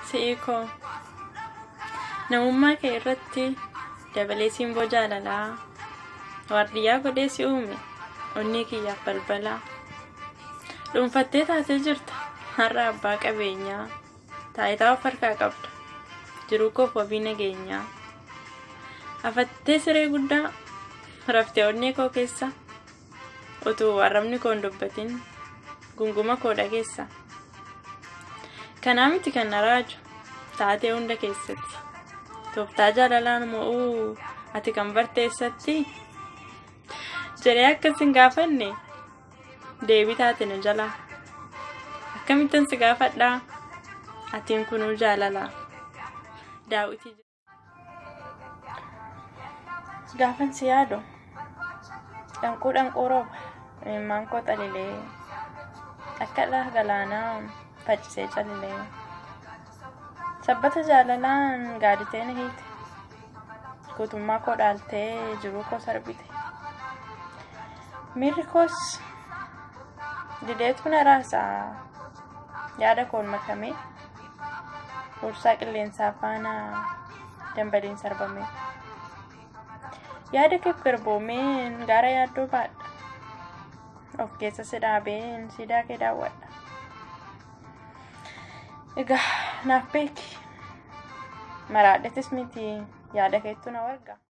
Si'ii koo namummaa kee irratti dabalee simboo jaalalaa waardiyyaa godhee si uume onnee kiyyaaf balbalaa. Dhuunfattee taatee jirta har'a abbaa qabeenyaa, taayitaa of harkaa qabda jiruu koof wabii nageenyaa. Afattee siree guddaa raftee onnee koo keessa, utuu arrabni koo hin dubbatin gunguma koo dhageessa. Kanaa miti kan na raaju taatee hunda keessatti. Tooftaa jaalalaan mo'uu ati kan barteessatti jedhee akkas hin gaafanne deebii taate na jalaa. Akkamittan si gaafadhaa, atiin kunuu jaalalaa. Daawwitii. Gaafan si yaadu dhanquu dhanquu rooba imimmaan koo xalilee, akka dhaha galaanaa faccisee calilee. Sabbata jaalalaan gaaditee na hiite, guutummaa koo dhaaltee jiruu koo sarbite. Miirri koos dideetu na raasaa, yaada koon makamee huursaa qilleensaa faana dambaliin sarbame. Yaada keef garboomeen gaara yaaddoo baadha. Of keessa si dhaabeen siidaa kee daawwadha. Egaa naaf beeki. Maraadhetis miti, yaada keettu na warga.